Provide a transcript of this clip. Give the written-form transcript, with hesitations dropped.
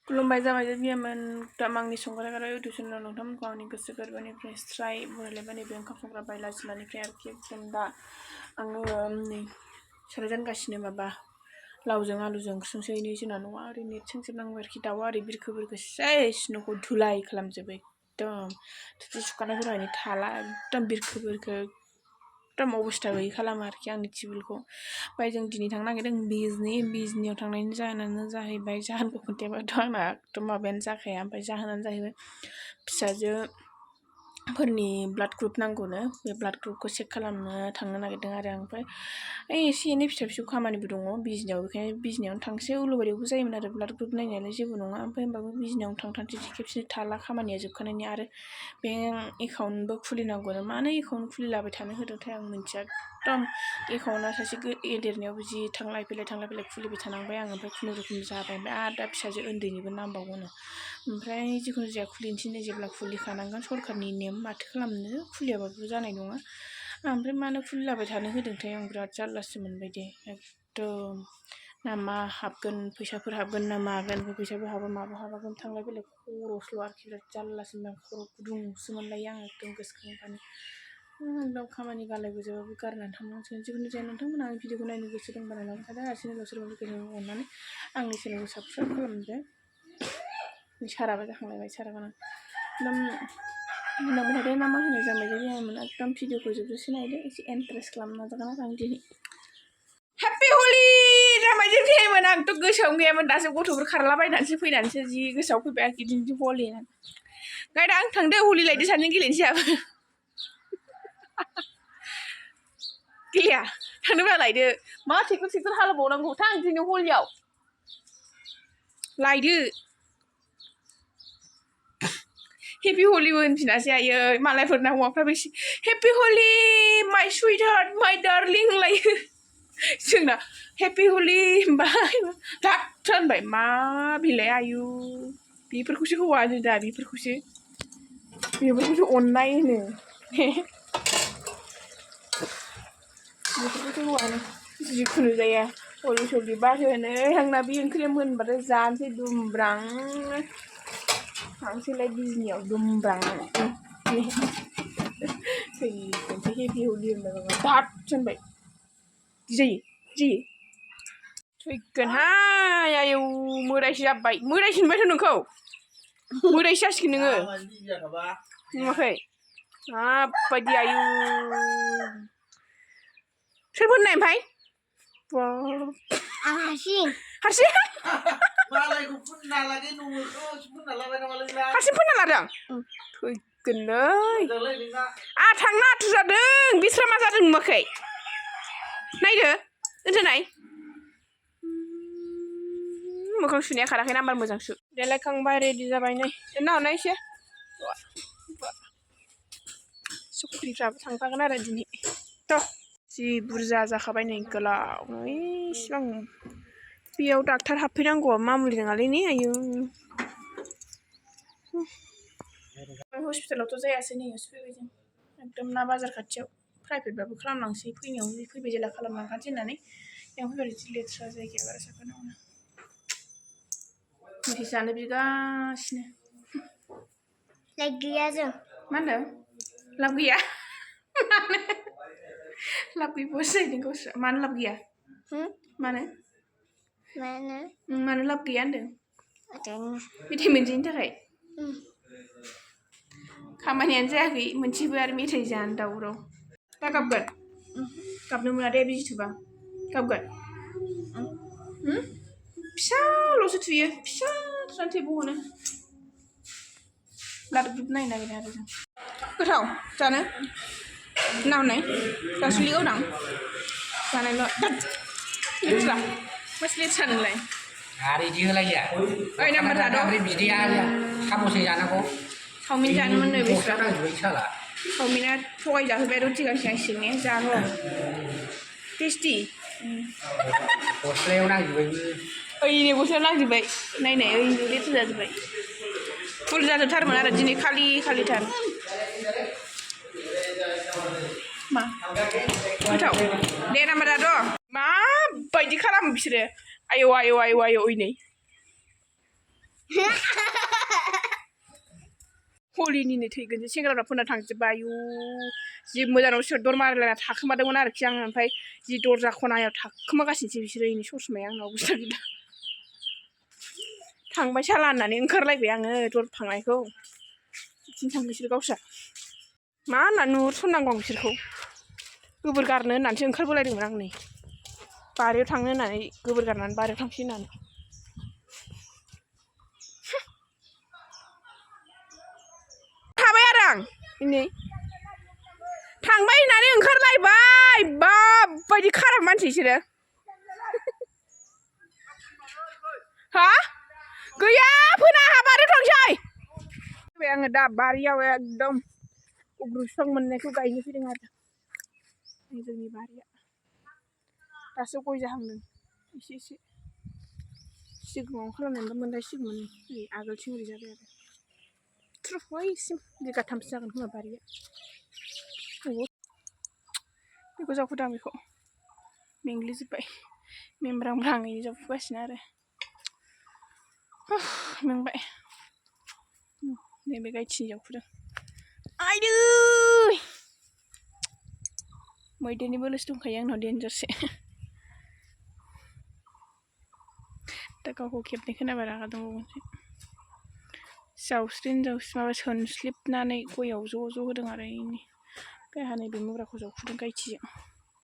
खुलुमबाय जाबाय बियामोन आंनि संग्रा गारा इउटिउब चेनेलाव नोंथांमोनखौ आंनि गोसो गोरबोनिफ्राय स्राय बरायलायबाय नैबे ओंखाम संग्रा बायला जिल्लानिफ्राय आरोखि एकदम दा आङो नै साराय जानगासिनो माबा लावजों आलुजों ओंख्रि संसैनि जोंना न'आ ओरैनो सोंजोबनांगौ आरोखि दाउआ ओरै बिरखो सेस न'खौ धुलाय खालामजोबो एकदम थोरसि सुखानायफोरानो थाला एकदम बिरखो एकदम अबस्था गैयै खालामो आरोखि आंनि टेबोलखौ ओमफ्राय जों दिनै थांनो नागिरदों बिजनियाव थांनायनि जाहोनानो जाहैबाय जाहोनखौ खोन्थायाबाथ' आंना एकदम माबायानो जाखाया ओमफ्राय जाहोनानो जाहैबाय फिसाजोफोरनि ब्लाड ग्रुप नांगौनो बे ब्लाड ग्रुपखौ चेक खालामनो थांनो नागिरदों आरो आं ओमफ्राय एसे एनै फिसा फिसौ खामानिबो दङ बिजनियाव बेखायनो बिजनियावनो थांसै उलुबारियावबो जायोमोन आरो ब्लाड ग्रुप नायनायालाय जेबो नङा ओमफ्राय होमबाबो बिजनियावनो थांथारसै खेबसे थाला खामानिया जोबखानायनि आरो बेंक एकाउन्टबो खुलिनांगौनो मानो एकाउन्ट खुलिलाबाय थानो होदोंथाय आं मिन्थिया एकदम एकाउन्टआ सासे देरनायावबो जि थांलाय फैलाय खुलिबाय थानांबाय आं ओमफ्राय खुनुरुखुम जाबाय ओमफ्राय आरो दा फिसाजो उन्दैनिबो नांबावगौनो ओमफ्राय जिखुनु जाया खुलिनोसै जेब्ला खुलिखानांगोन सरकारनि नेम माथो खालामनो खुलियाबाबो जानाय नङा ओमफ्राय मानो खुलिलाबाय थानो होदोंथाय आं बिराद जारलासो मोनबाय दे एकदम ना मा हाबगोन फैसाफोर हाबगोन ना मागोन फैसाबो हाबा माबो हाबागोन थांलाय फैलाय खर'सल' आरोखि बिराद जारलासो मोनबाय खर' गुदुंसो मोनलायो आं एकदम गोसोखांबानो एकदम खामानि गालाय गुजायबाबो गारनानै थांनांसिगोन जिखुनु जाया नोंथांमोना आंनि भिडिअखौ नायनो गोसो दंबा नायनानै थादो आरो चेनेलाव सोरबा लोगोजों अननानै आंनि चेनेलखौ साबस्क्राइब खालामदो साराबा जाखांलायबाय साराबानो एकदम बुंलांबाय थादो ना मा होनो जाबाय जायामोन एकदम भिडिअखौ जोबजासे नायदो एसे इन्टारेस्ट खालामनो नाजागोन आरो आं दिनै हेपि हलि जाबायदि फैयामोन आंथ' गोसोआवनो गैयामोन दासो गथ'फोर खारलाबायनानैसो फैनानैसो जि गोसोआव फैबाय आरोखि दिनै हलि गायदा आं थांदो हलि लायदो सानैजों गेलेनोसै आबो गेलेया थांनोबा लायदो मा ट्रेक्टर हालेवबावनांगौ थां दिनै हलियाव लायदो हेपि हलिबो होनफिनासै आयै मालायफोरना हौवाफ्राबो एसे हेपि हलि माइ सुइट हार्ट माइ डार्लिं लायो जोंना हेपि हलि होनबाय धाथ होनबाय मा बिलाय आयु बेफोरखौसो हौवा होनो दा बेफोरखौसो अननाय होनो बेफोरखौसो हौवा होनो जिखुनु जाया हलि सलि बार होनो आंना बे ओंख्रिया मोनबाथाय जानोसै दुमब्रां थांसैलाय बिजनियाव दुमब्रां थैगोनसै हेपि हलि होनबाय धाथ होनबाय बिदि थैगोनहाय आयौ मोदायसो जाबाय मोदायसो नुबायथ' नोंखौ मोदायसो जासिगोन नोङो नुवाखै माबायदि आयु सोर फोननाय ओमफ्राय हारसिं हारसिं फोनना लादों थैगोनलै थांनो आथुर जादों बिस्रा मा जादों नुवाखै नायदो दोनथ'नाय मोखां सुनाया खाराखै नाम्बार मोजां सु देलायखांबाय रेडि जाबाय नै दोनना हरनाय एसे सुख्रिफ्राबो थांफागोन आरो दिनै थ' जि बुरजा जाखाबाय नै गोलाव इसिबां बेयाव डाक्टार हाबफैनांगौआ मामुलि नङालै ने आयु हस्पिटालावथ' जायासै नै फैबाय जों एकदम ना बाजार खाथियाव प्राइभेटबाबो खालामलांसै फैनायाव फैबाय जेला खालामलांखानोसै होननानै बेयाव फैबाय जि लेथ्रा जायगाया बारा साफा नङा मेथाइ जानो बिगासिनो लाइक गैया जों मा होनदों लाब गैया लाब गैबावासो जाहैदों गावस्रा मानो लाब गैया मानो लाब गैया होनदों मेथाइ मोनजायैनि थाखाय खामानियानो जायाखै मोनसेबो आरो मेथाइ जानो दावराव दा गाबगोन गाबनो मोना दे बिजि थुबा गाबगोन फिसाल'सो थुयो फिसा थुनानै थै बहनो ब्लाड ग्रुप नायनो नागिरदों आरो जों गोथाव जानो नावनाय गासुलि गावदां जानायल' लेथ्रा मासे लेथ्रा नोंलाय आरो इदि होलाया ओइ नाम्बार थाद' ओमफ्राय बिदैया साम'से जानांगौ चावमिन जानोमोन नो बस्था नांजोबबाय साला चावमिना थगायजाहोबाय रुटि गांसे गांसेनो जाहो टेस्टि गस्लायाव नांजोबबायबो ओइनै गस्लायाव नांजोबबाय नायनाय ओइनै लेथ्रा जाजोब्बाय फुल जाजोबथारमोन आरो दिनै खालिथार मा गोथाव दे नाम्बार थाद' माबायदि खालामो बिसोरो आयौ ओइनै हलिनिनो थैगोनसो सेंग्राफ्रा फोना थांजोब्बाय आयु जि मोजाङाव सोर दर मारिलायना थाखोमादोंमोन आरोखि आङो ओमफ्राय जि दरजा खनायाव थाखोमागासिनोसै बिसोरो इनि ससमाया आंनाव गुस्था गिदा थांबाय साला होननानै ओंखारलायबाय आङो दर फांनायखौ बिदिनो थांबाय बिसोर गावस्रा मा होननानै नुहुरसननांगौ आं बिसोरखौ गोबोर गारनो होननानैसो ओंखारबोलायदोंमोन आं नै बारियाव थांनो होननानै गोबोर गारनानै बारियाव थांसै होननानै थाबाय आरो आं दिनै थांबाय होननानै ओंखारलायबाय बाबायदि खाराब मानसि बिसोरो हा गैया फोना आंहा बारियाव थांसै आङो दा बारियाव एकदम उग्र बिफां मोननायखौ गायनो फैदों आरो जोंनि बारिया दासो गय जाहांदों एसे एसे सिगाङाव खालामनानैबो मोनलायसिगौमोन नै आगोलथिं ओरै जाबाय आरो थ्रुफैसिम बिगाथामसो जागोन खोमा बारिया बेखौ जावखुदों आं बेखौ मेंग्लिजोब्बाय मेंब्रांब्राङैनो जावफुगासिनो आरो मेंबाय नैबे गायथिं जावखुदों आयदै मैदेरनि बोलोसो दंखायो आंनाव देन्जारसो दा गावखौ खेबनाय खोनाबा रागा दंबावोसो जावस्रिन माबा सोनस्लिबनानै गयाव ज' ज' होदों आरो इनि गायहा नैबे मुराखौ जावखुदों गायथिजों